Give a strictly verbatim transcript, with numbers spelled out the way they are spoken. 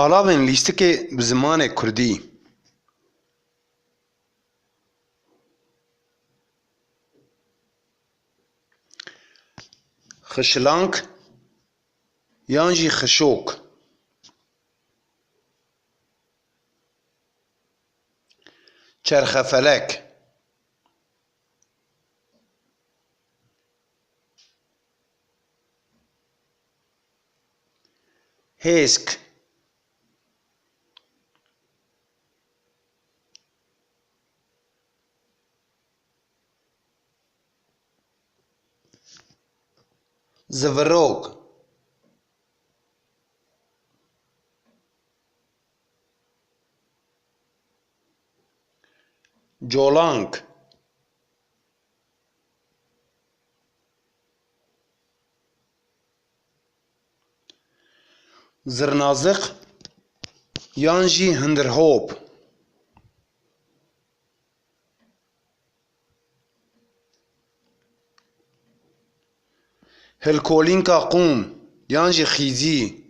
Alavên lîstikê bi zimanê kurdî. Xişilank yan jî xişok. Çerxefelek. Hêsk. Zivirok. Colank. Zirnaziq yan jî hindirhop. Hilkolînka qûm yan jî xîzî.